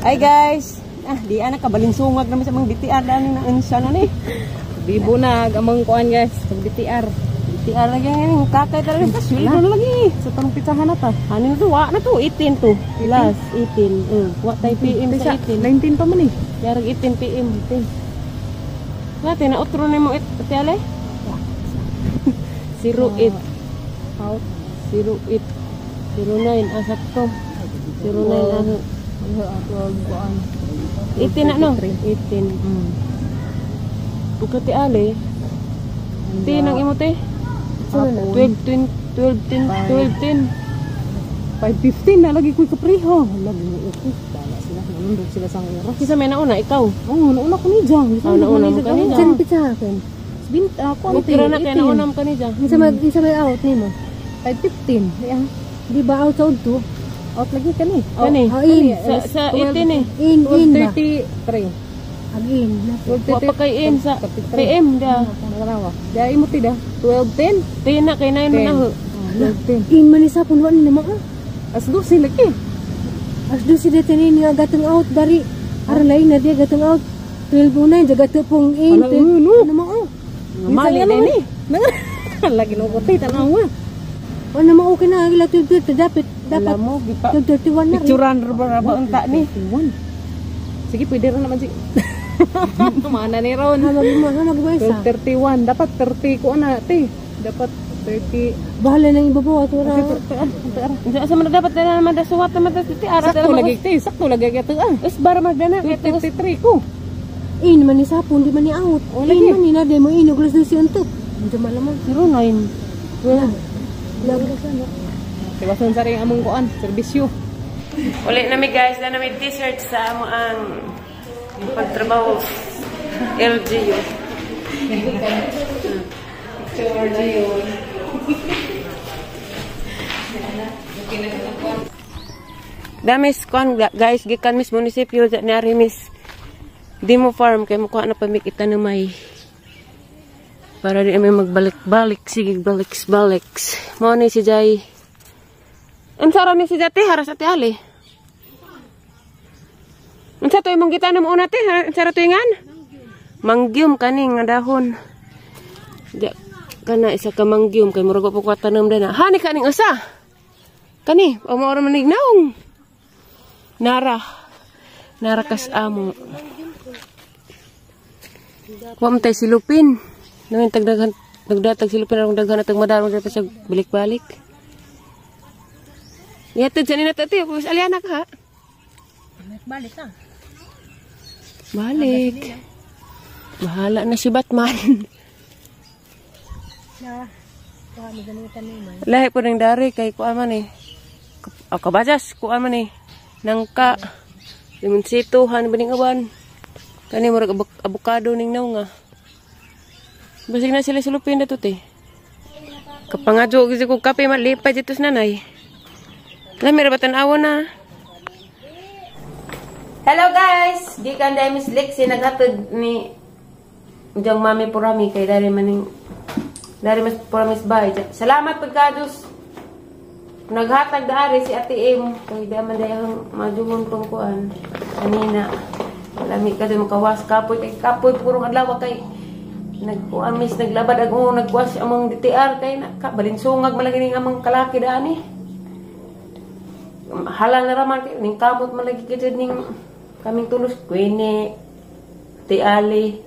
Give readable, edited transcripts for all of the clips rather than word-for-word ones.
Hi guys. Ah, di ana kabalinsungag naman sa mga BTR dani na unsa na ni. Bibo na among kuan guys, pag BTR. BTR lagi ang kakay talaga sa sweldo na lagi. Sa tanong pitsahan na ta. Ano to? Wa na to 18 to. Last 18. Wa tay PM sa Pisa, 18. 19 pa man eh. Yarag 18 PM. 18. Nate na otro nimo it ate ale? 08 Out. 08 09 ah sakto. 09 ah. 12 kuan. 18 na no? 18. Buka ti ale. Ti nang imo te. 12 10 12 10 12 10. 5:15 na lagi ko'y kapriho. Lagi mo okay. Dala sila nanundog sila sa oras. Kisa may nauna ikaw. Oh, nauna ko ni Jang. Ah, nauna mo kanina. Saan pizza akin? Bint ako Okay ra na kay nauna mo kanina. Unsa may out nimo? 5:15. Yeah. Di ba out sa udto? Out lagi kani. Kani. Oh, in. Sa 18 eh. In ba? 12:33. Ag in. Wa pa kay in sa PM da. Nagarawa. Da imo ti da. 12:10. Ti na kay 9 man na ho. 12:10. In man isa pun wa ni naman ah. As 12 lagi. As do si detinin nga gatong out dari. Aron lain na dia gatong out. 12:09 jaga pong in. Ala, no. Ano mo oh. Mali na ni. Lagi no ko ti tanaw. Wa na mo okay na agila 12:30 dapat dapat Alam mo gipa 12:31 na rin. picturan ra ba ra ba unta ni. Sige, pwede rin naman si. Mana ni Ron. Hamag mo, hamag mo isa. 12:31. Dapat 30 ko na, te. Dapat 30. Bahala nang ibabaw ato ra. Unsa sa man dapat na naman da suwat naman da ti ara Sakto lagi, te. Sakto lagi ka ah. Is bara magdana kay tungos 12:53 ko. In man isa pun di man ni out. Oh, In lagi. man ni na demo in og alas 12 untok. Medyo malamang. 09. Lagi sa no. Tiwason sa rin among kuan, serbisyo. Uli na mi guys, na mi dessert sa amo ang pagtrabaho LGU. LGU. Damis kuan guys, gikan mis munisipyo ni ari mis Demo Farm kay mukuha na pa mi kita na may para di kami magbalik-balik, sige balik-balik. Mao ni si Jai. Unsa ra ni si Jai te haras ate Ali? Unsa to imong gitanom una te? Unsa ra to ingan? Mangyum kani nga dahon. Di kana isa ka mangyum kay murag pa ko tanom dana. Hani kaning usa. Kani, o mao ra man naong. Nara. Nara kas amo. Wa man tay silupin. Namin tagdaghan nagdatag silupin arong daghan at tagmadarong dito sa balik-balik. Yatod sa nina tati, kus aliana ka ha. Balik ka. Balik. Bahala na si Batman. Na. Kuha mi ganito tanuman. Lahi po ng dari kay kuan man eh. Kabajas, kuan man eh. Nangka. Limonsito, han ba ning awan. Kani murag abukado ning naw nga. Basig na sila sulupin na to te. Kapangadyo gid ko kape malipay dito sa nanay. Lami ra ba tan-awon na? Hello guys! Gikan dahil Miss Lexie naghatod ni Diyan mami purami kay dari maning dari mas puramis bay. Salamat pagkados. Naghatag daari si Ate M kay di man dayang majuhon kong kuan kanina. Lami ka dun makawas kapoy kay kapoy purong adlaw kay nagkuan mis naglabad ag nagkuas among DTR kay na ka balinsungag man lagi ning among kalaki daani. Halal na raman kay ning kamot man lagi gid ning kaming tulos Queenie, Ate Ali.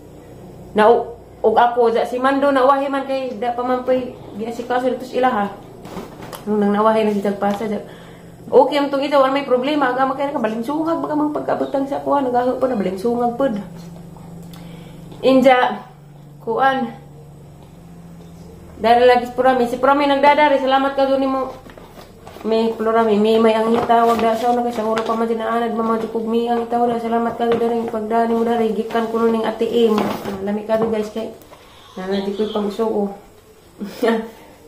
Na og ako ja si Mando na wahi man kay da pa man poy giasikaso dito sa ilaha. Nung nang nawahi na si Jagpasa ja. Okay ang tong ito, wala may problema. Aga makaya ka balinsungag baka mang pagkabutang sa kuan nagaho pa na balinsungag pod. Inja kuan. Dari lagi si Purami, si Purami nagdadari. Salamat ka doon nimo. May Purami, may ang hitawag da sa una kay sa ora pa man dinaanad mama kog mi ang hitawag da. Salamat ka dari pagdani mo dari gikan kuno ning Ate M. Lami ka guys kay nanadi ko'y pangsuo.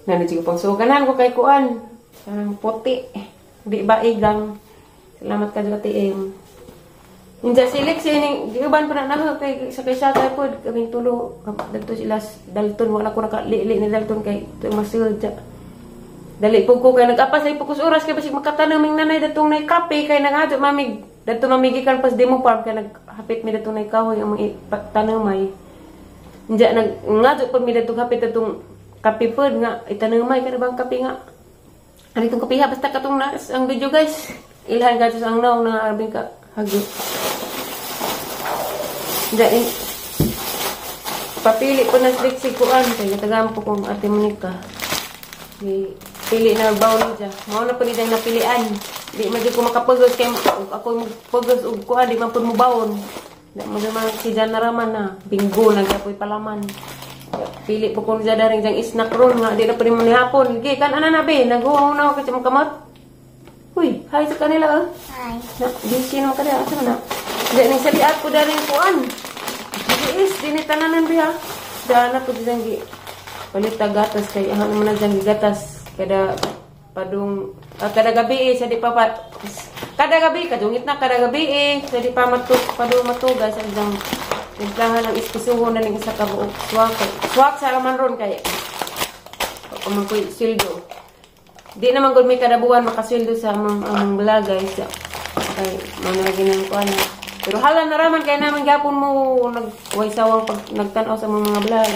Nanadi ko pangsuo ganahan ko kay kuan. Ang puti. Di ba igang. Salamat ka Ate M. Inja si Lexie ning giuban pa na nako kay sa kay sakay pod kaming tulo dadto sila Dalton wala ko nakalili ni Dalton kay masulod ja. Dali po ko kay nag-apas ay pukos oras kay basig makatanom ing nanay datong nay kape kay nangadto mamig Dadto mamigikan pas demo farm kay naghapit mi dadto nay kahoy ang mga tanamay. Diya nag ngadto pud mi dadto hapit atong kape pod nga itanamay kada bang kape nga. Ano itong kape ha? Basta katong na ang video, guys. Ilhan ka sa ang naong na arbing ka hagyo. Diya papili po na si kuan kay gatagaan po kong Ate Monica. Di pili na bawl niya. Mao na po ni diyang napilian. Di man ko makapugos kay ako magpugos og kuan di man pud mo bawon. Di man man si Jan naraman na bingo na gyapoy palaman. Pili po kong siya daring diyang snack ron nga di na po ni mo nihapon. Gi kan ana na be naghuhaw na ako kasi mong kamot. Uy, hi sa kanila oh. Hi. Na, busy naman kada asa man na. Di ning saliat ko daring kuan. Di is dinhi tananan biha. Dana po diyang gi palit gatas kay ano naman na diyang gatas kada padung kada gabi eh, sa di pa, kada gabi kadungit na kada gabi eh sa di pa matu padung matuga sa diyang timplahan ng ispisuho na ning isa ka buok swak swak sa laman ron kay pa man ko'y sweldo. Di naman gud may kada buwan makasweldo sa among vlog, guys, kay mo na lagi nang kuan. Pero hala na raman kay naman gyapon mo nagway sawang pag nagtan-aw sa mga vlog.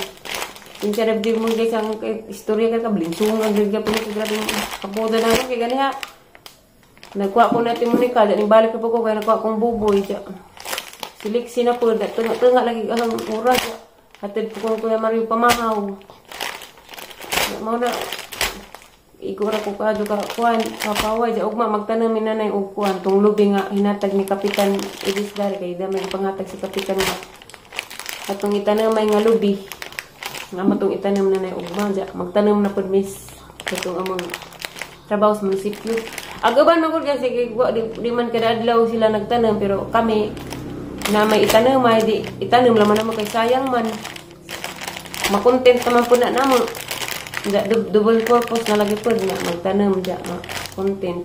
Kinsa di mo guys ang kay istorya kay kablinsung ang gyapon ni grabe kaboda na kay ganiha. Nagkuha ko natin mo ni kada ning balik na po ko kay nagkuha kong buboy siya. Siliksi na po, tunga-tunga lagi ang oras. Hatid po kong Kuya Mario pamahaw. Mao na igo ra ko kaadto ka kuan kapaway ja ugma magtanom mi nanay og kuan tong lubi nga hinatag ni Kapitan Idis dari kay damay pangatag si Kapitan nga atong itanom may nga lubi nga matong itanom nanay ugma ja magtanom na pud miss katong among trabaho sa munisipyo. Ag uban man gud kasi kay wa di man kada adlaw sila nagtanom, pero kami na may itanom ay di itanom laman namo kay sayang man. Makontent naman po na namo. Ja, double purpose na lagi po na magtanom ja ma content.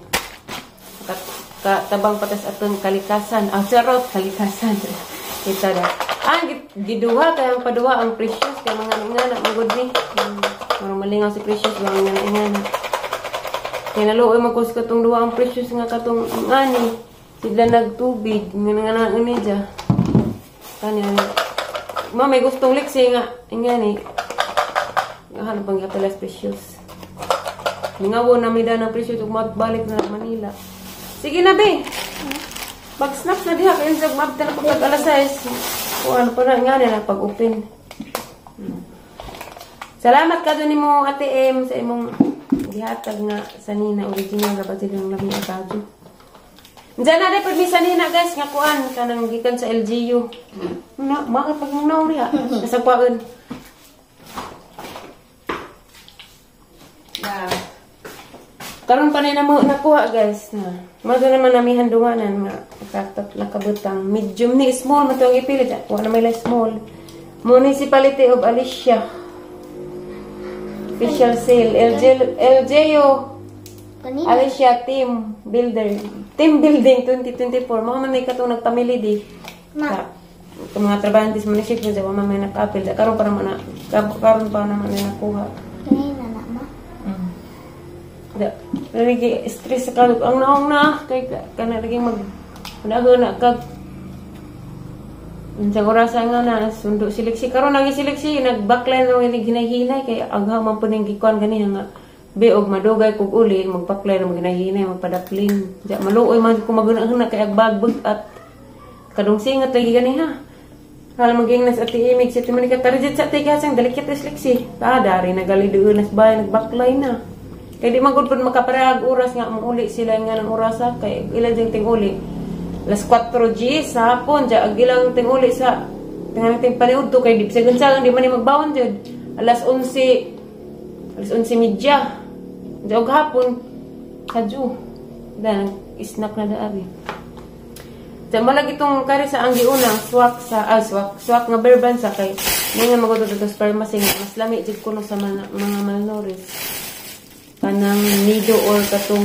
Tabang patas atong kalikasan. Ah, charot, kalikasan. Kita da. Ah, giduha kay ang paduha ang Precious kay mga ngana magud ni. Marang malingaw si Precious mga ngana ngana. Kay naluoy man ko sa katong duha ang Precious nga katong ngani. Sila nagtubig ngana ngana ni ja. Kani ma may gustong liksi nga ngani. Nga pang gapela Precious. Mingawo na mi da ng Precious ug magbalik na Manila. Sige na be. Pag-snap na diha kayo sa mabta na pag alas 6. O ano pa na nga na pag-open. Salamat ka doon nimo Ate M sa imong gihatag nga sanina original ra ba silang lami akadyo. Diyan na pud mi sanina guys nga kuan kanang gikan sa LGU. Na makapag naw diha sa kuan. Yeah. Karon pa na mo nakuha guys na. Mao naman nami handunganan nga katot nakabutang medium ni small man tong ipilit. Wa na may la small. Municipality of Alicia. Official sale LJ LJO Alicia Team Builder. Team Building 2024. Mao man may katong nagpamili di. Ma. Sa mga trabahante sa munisipyo sa wa man may nakaapil. Karon pa naman na karon pa naman na nakuha. Kanina na ma. Da, lagi stress sa kalog ang naong na kay kana lagi mag nago na kag sa orasa nga na sundo sileksi karon nagi sileksi nagbackline na ni ginahinay kay agha man pud ning gikuan ganiha nga be og madugay kog uli magbackline na ginahinay magpadaplin ja maluoy man ko maguna-huna kay agbagbag at kadung singat lagi ganiha hal maging nas ati imig si Monica tarjit sa tigasang dalikit sileksi ta dari nagali doon nas bay nagbackline na. Kay di man gud pud makaparehag oras nga muuli sila nga ng orasa kay ilan jing ting-uli alas 4:10 sa hapon ja ag ilang ting-uli sa tingang paniudto kay di bisan unsa di man ni magbawon jud alas 11 alas 11:30 ja og hapon kadyo dan snack na daari. Ja malagi tong kari sa ang giuna swak sa swak swak nga berban sa kay nga magudto sa pharmacy nga mas lami jud kuno sa mga malnourished kanang nido or katong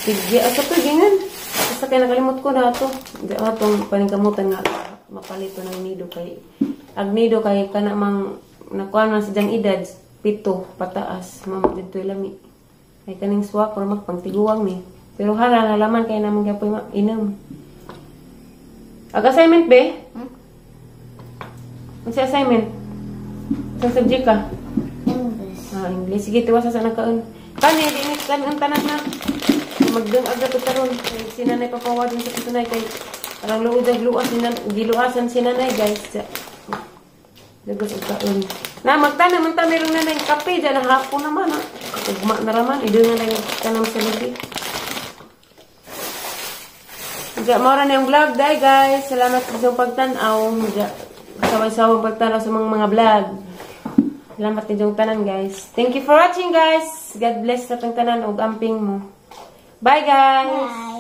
tigya asa to gingan basta kay nakalimot ko na ato di atong paningkamutan nga mapalito ng nido kay ag nido kay kana mang nakuan man sa diyang edad 7 pataas mama didto lami kay kaning swak or magpangtiguang ni pero hala nalaman kay namang gyapoy inom. Ag assignment be? Hmm? Unsa assignment? Sa subject ka? English. Ah, English. Sige, tiwasa sa nagkaon. Kani, di ni kan ang tanan na. Magdung agad to taron. Kay si nanay papawa din sa tunay kay parang luod ag luas si nan giluasan si nanay, guys. Lagos og kaon. Na magtanam man ta merong nanay kape dyan na hapon naman ah. Ugma na raman idol na lang tanam sa lubi. Diya, mao ra na yung vlog, day guys. Salamat sa inyong pagtan-aw. Diya, saway-sawang pagtan-aw sa mga vlog. Salamat ninyong tanan, guys. Thank you for watching, guys. God bless sa atong tanan ug amping mo. Bye, guys. Bye.